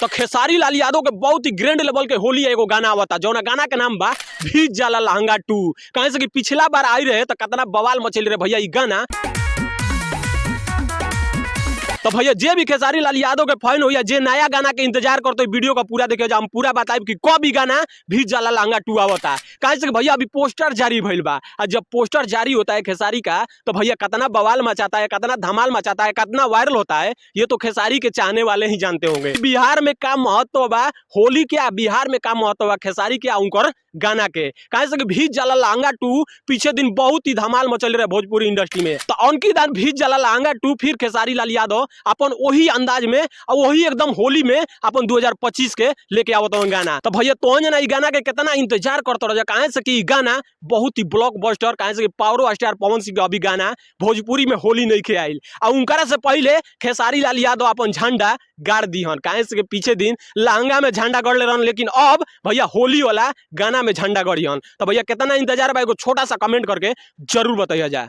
तो खेसारी लाल यादव के बहुत ही ग्रैंड लेवल के होली एगो गाना आवता, जौना गाना के नाम बा भीज जाला लहंगा 2। काहे से कि पिछला बार आई रहे तो कितना बवाल मचल रहे भैया ई गाना। तो भैया जे भी खेसारी लाल यादव के फैन हो या जे नया गाना के इंतजार करते, वीडियो का पूरा देखे, हम पूरा बताइब कि कब ई गाना भीज जाला लहंगा 2 आवता। काहे से कि भैया अभी पोस्टर जारी भइल बा, आ जब पोस्टर जारी होता है खेसारी का तो भैया कितना बवाल मचाता है, कितना धमाल मचाता है, कितना वायरल होता है, ये तो खेसारी के चाहने वाले ही जानते होंगे। बिहार में का महत्व बा होली के, आ बिहार में का महत्व बा खेसारी के आ उनकर गाना के। काहे से कि भीज जाला लहंगा 2 पीछे दिन बहुत ही धमाल मचल रहे भोजपुरी इंडस्ट्री में। तो उनकी दान भीज जाला लहंगा 2 फिर खेसारी लाल यादव अपन वही अंदाज में और वही एकदम होली में अपन 2025 के लेके आवत हवन गाना। तो भैया तो जना ई गाना के कितना इंतजार करते रह जा, काहे से कि ई गाना बहुत ही ब्लॉकबस्टर, काहे से कि पावरो स्टार पवन सिंह के अभी गाना भोजपुरी में होली नहीं खे आयल, आ उनकरा से पहले खेसारी लाल यादव अपन झंडा गाड़ दीहन। काहे से कि पीछे दिन लहंगा में झंडा गड़ले रहन, लेकिन अब भैया होली वाला गाना में झंडा गड़िहन। तो भैया कितना इंतजार बा, एगो छोटा सा कमेंट करके जरूर बताइया जा।